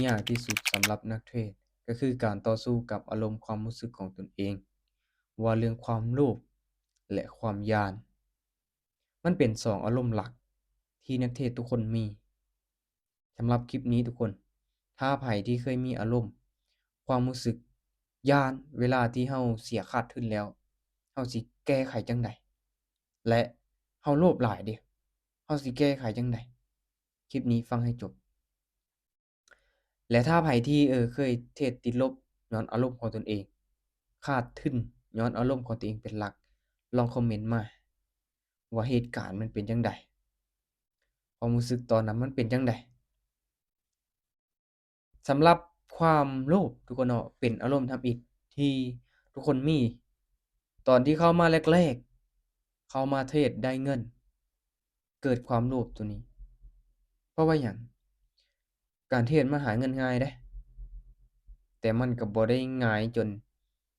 ຍາກທີ່ສຸດສຳລັບນັກເທຣດ ກໍຄືການຕໍ່ສູ້ກັບອາລົມຄວາມຮູ້ສຶກຂອງຕົນເອງ. ເວົ້າເລື່ອງຄວາມໂລບ ແລະ ຄວາມຢ້ານ, ມັນເປັນສອງອາລົມຫຼັກທີ່ນັກເທຣດທຸກຄົນມີ. ສຳລັບຄລິບນີ້ທຸກຄົນ, ຖ້າໃຜທີ່ເຄີຍມີອາລົມ ຄວາມຮູ້ສຶກຢ້ານເວລາທີ່ເຮົາເສຍຂາດທຶນແລ້ວ, ເຮົາຊິແກ້ໄຂຈັ່ງໃດ? ແລະ ເຮົາໂລບຫຼາຍເດ, ເຮົາຊິແກ້ໄຂຈັ່ງໃດ? ຄລິບນີ້ຟັງໃຫ້ຈົບ. ແລະ ຖ້າໃຜທີ່ ເອີ ເຄີຍເທຣດຕິດລົບຍ້ອນອາລົມຂອງຕົນເອງ, ຂາດທຶນຍ້ອນອາລົມຂອງຕົວເອງເປັນຫຼັກ, ລອງຄອມເມັນມາວ່າເຫດການມັນເປັນຈັ່ງໃດ? ຄວາມຮູ້ສຶກຕອນນັ້ນມັນເປັນຈັ່ງໃດ? ສຳລັບຄວາມໂລບ ທຸກຄົນເນາະ, ເປັນອາລົມທຳອິດທີ່ທຸກຄົນມີ. ຕອນທີ່ເຂົ້າມາແລກໆ, ເຂົ້າມາເທຣດໄດ້ເງິນ, ເກີດຄວາມໂລບຕົວນີ້. ເພາະວ່າຫຍັງ? ການເທຣດມັນຫາເງິນງ່າຍເດ້, ແຕ່ມັນກໍບໍ່ໄດ້ງ່າຍຈົນ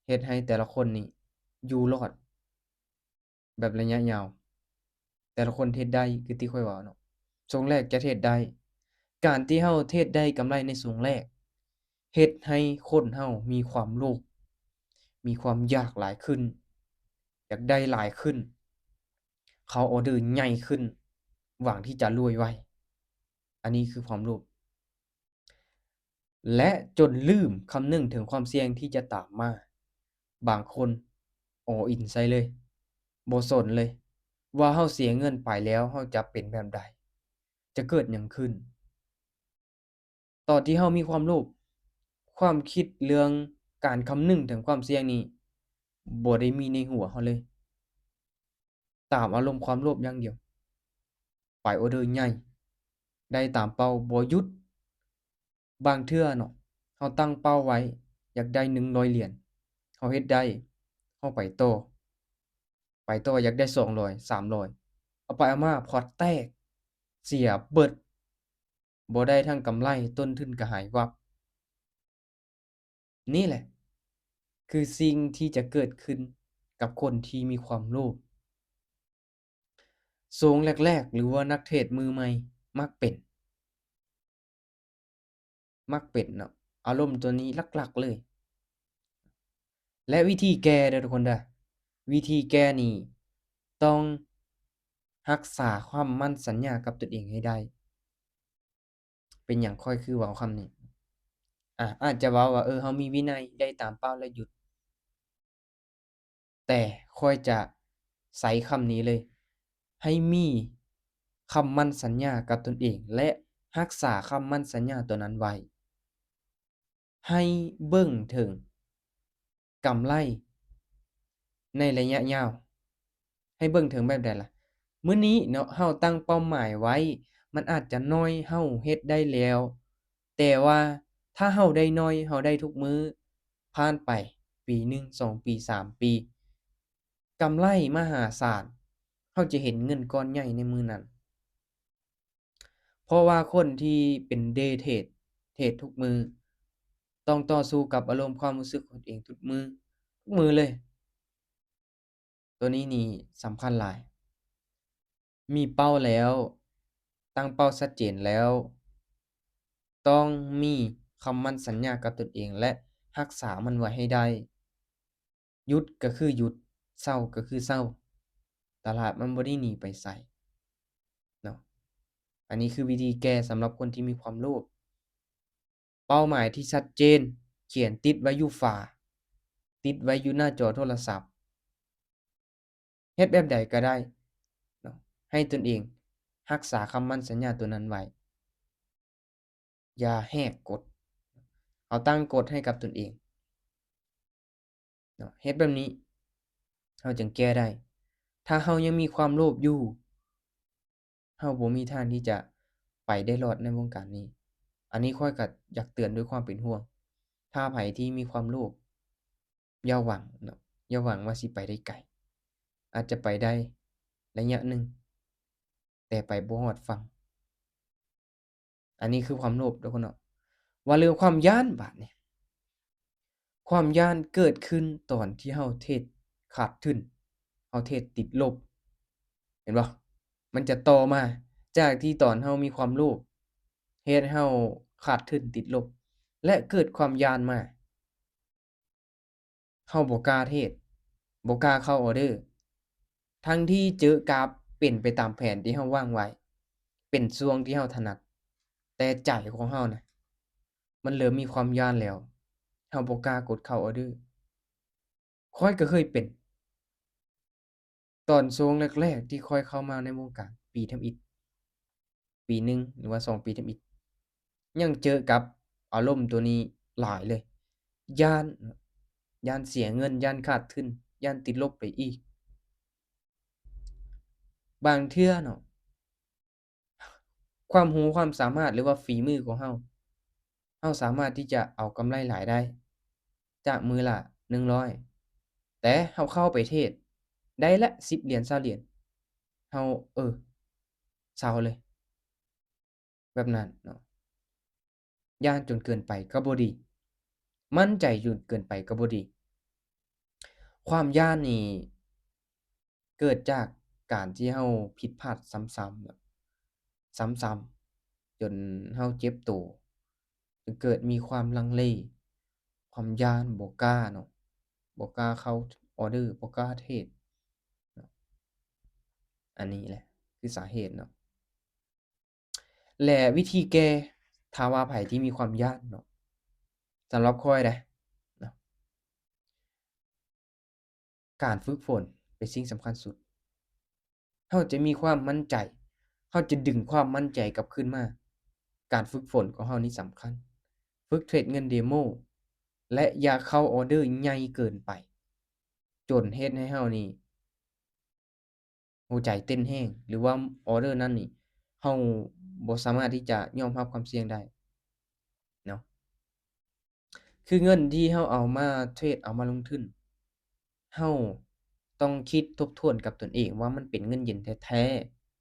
ເຮັດໃຫ້ແຕ່ລະຄົນນີ້ຢູ່ລອດແບບໄລຍະຍາວ. ແຕ່ລະຄົນເທຣດໄດ້ ຄືທີ່ຂ້ອຍເວົ້າເນາະ, ຊ່ວງແລກຈະເທຣດໄດ້. ການທີ່ເຮົາເທຣດໄດ້ກຳໄລໃນຊ່ວງແລກ ເຮັດໃຫ້ຄົນເຮົາມີຄວາມໂລບ, ມີຄວາມຢາກຫຼາຍຂຶ້ນ, ຢາກໄດ້ຫຼາຍຂຶ້ນ, ເຂົ້າອອເດີໃຫຍ່ຂຶ້ນ, ຫວັງທີ່ຈະລວຍໄວ. ອັນນີ້ຄືຄວາມໂລບ ແລະ ຈົນລືມຄຳນຶງເຖິງຄວາມສ່ຽງທີ່ຈະຕາມມາ. ບາງຄົນ all in ໃສ່ເລີຍ, ບໍ່ສົນເລີຍວ່າເຮົາເສຍເງິນໄປແລ້ວເຮົາຈະເປັນແບບໃດ, ຈະເກີດຫຍັງຂຶ້ນ. ຕອນທີ່ເຮົາມີຄວາມໂລບ, ຄວາມຄິດເລື່ອງການຄຳນຶງເຖິງຄວາມສ່ຽງນີ້ບໍ່ໄດ້ມີໃນຫົວເຮົາເລີຍ. ຕາມອາລົມຄວາມໂລບຢ່າງດຽວ, ໄປອອເດີໃຫຍ່, ໄດ້ຕາມເປົ້າ, ບໍ່ຢຸດ. ບາງເທື່ອເນາະ, ເຮົາຕັ້ງເປົ້າໄວ້ຢາກໄດ້ໜຶ່ງຮ້ອຍຫຼຽນ, ເຮົາເຮັດໄດ້, ເຮົາໄປຕໍ່, ໄປຕໍ່, ຢາກໄດ້ສອງຮ້ອຍ ສາມຮ້ອຍ, ເອົາໄປເອົາມາພອດແຕກ, ເສຍເບິດ, ບໍ່ໄດ້ທັງກຳໄລ, ຕົ້ນທຶນກໍຫາຍວັບ. ນີ້ແຫຼະຄືສິ່ງທີ່ຈະເກີດຂຶ້ນກັບຄົນທີ່ມີຄວາມໂລບ. ຊ່ວງແລກໆ ຫຼືວ່ານັກເທຣດມືໃໝ່ມັກເປັນ, ມັກເປັນເນາະ, ອາລົມຕົວນີ້ຫຼັກໆເລີຍ. ແລະ ວິທີແກ້ເດີທຸກຄົນເດີ, ວິທີແກ້ນີ້ຕ້ອງຮັກສາຄຳໝັ້ນສັນຍາກັບຕົນເອງໃຫ້ໄດ້. ເປັນຫຍັງຂ້ອຍຄືເວົ້າຄຳນີ້? ອາ ອາດຈະເວົ້າວ່າ ເອີ ເຮົາມີວິໄນ ໄດ້ຕາມເປົ້າແລ້ວຢຸດ. ແຕ່ຂ້ອຍຈະໃຊ້ຄຳນີ້ເລີຍ, ໃຫ້ມີຄຳໝັ້ນສັນຍາກັບຕົນເອງ ແລະ ຮັກສາຄຳໝັ້ນສັນຍາຕົວນັ້ນໄວ້. ໃຫ້ເບິ່ງເຖິງກຳໄລໃນໄລຍະຍາວ. ໃຫ້ເບິ່ງເຖິງແບບໃດລະ? ມື້ນີ້ເນາະ ເຮົາຕັ້ງເປົ້າໝາຍໄວ້ ມັນອາດຈະໜ້ອຍ ເຮົາເຮັດໄດ້ແລ້ວ, ແຕ່ວ່າຖ້າເຮົາໄດ້ໜ້ອຍ ເຮົາໄດ້ທຸກມື້ ຜ່ານໄປປີໜຶ່ງ ສອງປີ ສາມປີ ກຳໄລມະຫາສານ, ເຮົາຈະເຫັນເງິນກ້ອນໃຫຍ່ໃນມື້ນັ້ນ. ເພາະວ່າຄົນທີ່ເປັນ day trade ເທຣດທຸກມື້ ຕ້ອງຕໍ່ສູ້ກັບອາລົມຄວາມຮູ້ສຶກຂອງຕົນເອງທຸກມື້, ທຸກມື້ເລີຍ. ໂຕນີ້ນີ້ສຳຄັນຫຼາຍ. ມີເປົ້າແລ້ວ, ຕັ້ງເປົ້າຊັດເຈນແລ້ວ, ຕ້ອງມີຄຳໝັ້ນສັນຍາກັບຕົນເອງ ແລະ ຮັກສາມັນໄວ້ໃຫ້ໄດ້. ຢຸດກໍຄືຢຸດ, ເຊົາກໍຄືເຊົາ, ຕະຫຼາດມັນບໍ່ໄດ້ໜີໄປໃສເນາະ. ອັນນີ້ຄືວິທີແກ້ສຳລັບຄົນທີ່ມີຄວາມໂລບ. ເປົ້າໝາຍທີ່ຊັດເຈນ, ຂຽນຕິດໄວ້ຢູ່ຝາ, ຕິດໄວ້ຢູ່ໜ້າຈໍໂທລະສັບ. ເຮັດແບບໃດກໍໄດ້ເນາະ, ໃຫ້ຕົນເອງຮັກສາຄຳໝັ້ນສັນຍາຕົວນັ້ນໄວ້. ຢ່າແຫກກົດ. ເຮົາຕັ້ງກົດໃຫ້ກັບຕົນເອງເນາະ. ເຮັດແບບນີ້ ເຮົາຈຶ່ງແກ້ໄດ້. ຖ້າເຮົາຍັງມີຄວາມໂລບຢູ່, ເຮົາບໍ່ມີທາງທີ່ຈະໄປໄດ້ລອດໃນວົງການນີ້. ອັນນີ້ຂ້ອຍກໍຢາກເຕືອນດ້ວຍຄວາມເປັນຫ່ວງ. ຖ້າໃຜທີ່ມີຄວາມໂລບ, ຢ່າຫວັງເນາະ, ຢ່າຫວັງວ່າຊິໄປໄດ້ໄກ. ອາດຈະໄປໄດ້ໄລຍະໜຶ່ງ, ແຕ່ໄປບໍ່ຮອດຝັ່ງ. ອັນນີ້ຄືຄວາມໂລບເດີ້ເນາະ. ວ່າເລື່ອງຄວາມຢ້ານບາດນີ້. ຄວາມຢ້ານເກີດຂຶ້ນຕອນທີ່ເຮົາເທຣດຂາດທຶນ, ເຮົາເທຣດຕິດລົບ. ເຫັນບໍ່? ມັນຈະຕໍ່ມາຈາກທີ່ຕອນເຮົາມີຄວາມໂລບ, ເຮັດໃຫ້ເຮົາ ຂາດທຶນຕິດລົບ ແລະ ເກີດຄວາມຢ້ານມາ. ເຮົາບໍ່ກ້າເທຣດ, ບໍ່ກ້າເຂົ້າອໍເດີ ທັງທີ່ເຈີກາບເປັນໄປຕາມແຜນທີ່ເຮົາວາງໄວ້, ເປັນຊ່ວງທີ່ເຮົາຖະໜັດ, ແຕ່ໃຈຂອງເຮົານະ ມັນເລີ່ມມີຄວາມຢ້ານແລ້ວ, ເຮົາບໍ່ກ້າກົດເຂົ້າອໍເດີ. ຂ້ອຍກໍເຄີຍເປັນ ຕອນຊ່ວງແລກໆທີ່ຂ້ອຍເຂົ້າມາໃນວົງການ ປີທຳອິດ ປີໜຶ່ງ ຫຼືວ່າສອງປີທຳອິດ ຍັງເຈີກັບອາລົມໂຕນີ້ຫຼາຍເລີຍ. ຢ້ານ, ຢ້ານເສຍເງິນ, ຢ້ານຂາດທຶນ, ຢ້ານຕິດລົບໄປອີກ. ບາງເທື່ອເນາະ ຄວາມຮູ້ຄວາມສາມາດ ຫຼືວ່າຝີມືຂອງເຮົາ, ເຮົາສາມາດທີ່ຈະເອົາກຳໄລຫຼາຍໄດ້ ຈາກມື້ລະໜຶ່ງຮ້ອຍ ແຕ່ເຮົາເຂົ້າໄປເທຣດໄດ້ລະສິບຫຼຽນ ຊາວຫຼຽນ ເຮົາ ເອີ ເຊົາເລີຍ ແບບນັ້ນເນາະ. ຢ້ານຈົນເກີນໄປກໍບໍ່ດີ, ໝັ້ນໃຈຈົນເກີນໄປກໍບໍ່ດີ. ຄວາມຢ້ານນີ້ເກີດຈາກການທີ່ເຮົາຜິດພາດຊ້ຳໆ ຊ້ຳໆ ຈົນເຮົາເຈັບໂຕ, ຈົນເກີດມີຄວາມລັງເລ, ຄວາມຢ້ານ, ບໍ່ກ້າເນາະ, ບໍ່ກ້າເຂົ້າອໍເດີ, ບໍ່ກ້າເທຣດເນາະ. ອັນນີ້ແຫຼະຄືສາເຫດເນາະ. ແລະ ວິທີແກ້ ຖ້າວ່າໃຜທີ່ມີຄວາມຢ້ານເນາະ, ສຳລັບຂ້ອຍເດ້ເນາະ, ການຝຶກຝົນເປັນສິ່ງສຳຄັນສຸດ. ເຮົາຈະມີຄວາມໝັ້ນໃຈ, ເຮົາຈະດຶງຄວາມໝັ້ນໃຈກັບຄືນມາ. ການຝຶກຝົນຂອງເຮົານີ້ສຳຄັນ. ຝຶກເທຣດເງິນເດໂມ ແລະ ຢ່າເຂົ້າອໍເດີໃຫຍ່ເກີນໄປ ຈົນເຮັດໃຫ້ເຮົານີ້ ຫົວໃຈເຕັ້ນແຮງ ຫຼືວ່າອໍເດີນັ້ນນີ້ ເຮົາບໍ່ສາມາດທີ່ຈະຍອມຮັບຄວາມສ່ຽງໄດ້ເນາະ. ຄືເງິນທີ່ເຮົາເອົາມາເທຣດ ເອົາມາລົງທຶນ, ເຮົາຕ້ອງຄິດທົບທວນກັບຕົນເອງວ່າມັນເປັນເງິນເຢັນແທ້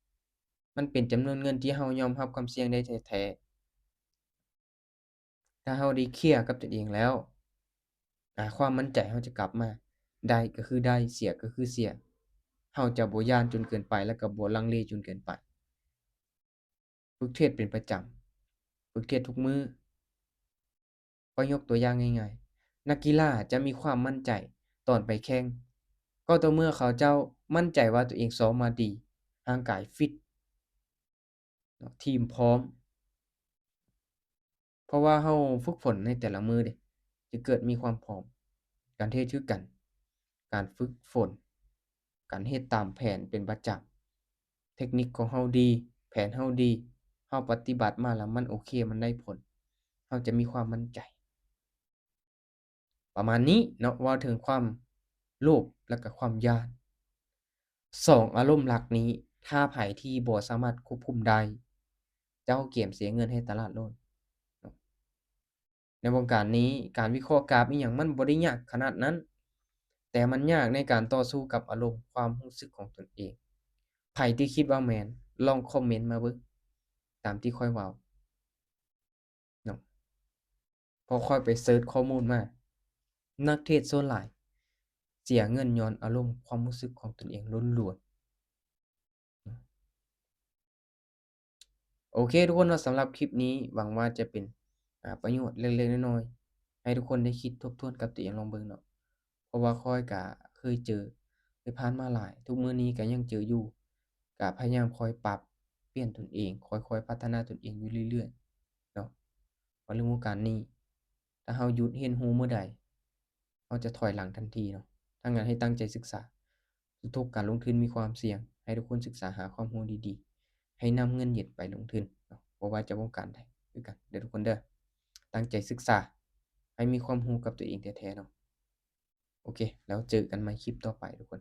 ໆ, ມັນເປັນຈຳນວນເງິນທີ່ເຮົາຍອມຮັບຄວາມສ່ຽງໄດ້ແທ້ໆ. ຖ້າເຮົາໄດ້ເຄຍກັບຕົນເອງແລ້ວ, ອາ, ຄວາມໝັ້ນໃຈເຮົາຈະກັບມາ, ໄດ້ກໍຄືໄດ້, ເສຍກໍຄືເສຍ. ເຮົາຈະບໍ່ຢ້ານຈົນເກີນໄປ ແລະ ກໍບໍ່ລັງເລຈົນເກີນໄປ. ຝຶກເທຣດເປັນປະຈຳ, ຝຶກເທຣດທຸກມື້. ຂ້ອຍຍົກຕົວຢ່າງງ່າຍໆ, ນັກກິລາຈະມີຄວາມໝັ້ນໃຈຕອນໄປແຂ່ງ, ກໍຕໍ່ເມື່ອເຂົາເຈົ້າໝັ້ນໃຈວ່າຕົວເອງຊ້ອມມາດີ, ຮ່າງກາຍຟິດ, ເນາະ, ທີມພ້ອມ. ເພາະວ່າເຮົາຝຶກຝົນໃນແຕ່ລະມື້ເດ້, ຈະເກີດມີຄວາມພ້ອມ. ການເທຣດຄືກັນ, ການຝຶກຝົນ, ການເຮັດຕາມແຜນເປັນປະຈຳ, ເທັກນິກຂອງເຮົາດີ, ແຜນເຮົາດີ, ເຮົາປະຕິບັດມາແລ້ວມັນໂອເຄ, ມັນໄດ້ຜົນ, ເຮົາຈະມີຄວາມໝັ້ນໃຈ. ປະມານນີ້ເນາະ, ເວົ້າເຖິງຄວາມໂລບ ແລະ ກະຄວາມຢ້ານ. ສອງອາລົມຫຼັກນີ້ ຖ້າໃຜທີ່ບໍ່ສາມາດຄວບຄຸມໄດ້, ເຈົ້າກຽມເສຍເງິນໃຫ້ຕະຫຼາດໂລດເນາະ. ໃນວົງການນີ້ ການວິເຄາະກາບອີ່ຫຍັງມັນບໍ່ໄດ້ຍາກຂະໜາດນັ້ນ, ແຕ່ມັນຍາກໃນການຕໍ່ສູ້ກັບອາລົມຄວາມຮູ້ສຶກຂອງຕົນເອງ. ໃຜທີ່ຄິດວ່າແມ່ນ ລອງຄອມເມັນມາເບິ່ງ ຕາມທີ່ຂ້ອຍເວົ້າ. ເນາະ ເພາະຂ້ອຍໄປເສີດຂໍ້ມູນມາ, ນັກເທຣດສ່ວນຫຼາຍເສຍເງິນຍ້ອນອາລົມຄວາມຮູ້ສຶກຂອງຕົນເອງລ້ວນໆ. ໂອເຄທຸກຄົນເນາະ, ສຳລັບຄລິບນີ້ຫວັງວ່າຈະເປັນ ອາ ປະໂຫຍດເລັກໆນ້ອຍໆ ໃຫ້ທຸກຄົນໄດ້ຄິດທົບທວນກັບຕົວເອງລອງເບິ່ງເນາະ. ເພາະວ່າຂ້ອຍກະເຄີຍເຈີ, ເຄີຍຜ່ານມາຫຼາຍ, ທຸກມື້ນີ້ກະຍັງເຈີຢູ່, ກະພະຍາຍາມຄອຍປັບປ່ຽນຕົນເອງ, ຄ່ອຍໆພັດທະນາຕົນເອງຢູ່ເລື້ອຍໆເນາະ. ມາເລື່ອງວົງການນີ້ ຖ້າເຮົາຢຸດຮຽນຮູ້ມື້ໃດ, ເຮົາຈະຖອຍຫຼັງທັນທີເນາະ. ດັ່ງນັ້ນໃຫ້ຕັ້ງໃຈສຶກສາ. ທຸກໆການລົງທຶນມີຄວາມສ່ຽງ, ໃຫ້ທຸກຄົນສຶກສາຫາຄວາມຮູ້ດີໆ, ໃຫ້ນຳເງິນເຢັນໄປລົງທຶນເນາະ, ບໍ່ວ່າຈະວົງການໃດຄືກັນເດີທຸກຄົນເດີ. ຕັ້ງໃຈສຶກສາ ໃຫ້ມີຄວາມຮູ້ກັບຕົວເອງແທ້ໆເນາະ. ໂອເຄ, ແລ້ວເຈີກັນໃໝ່ຄລິບຕໍ່ໄປທຸກຄົນ.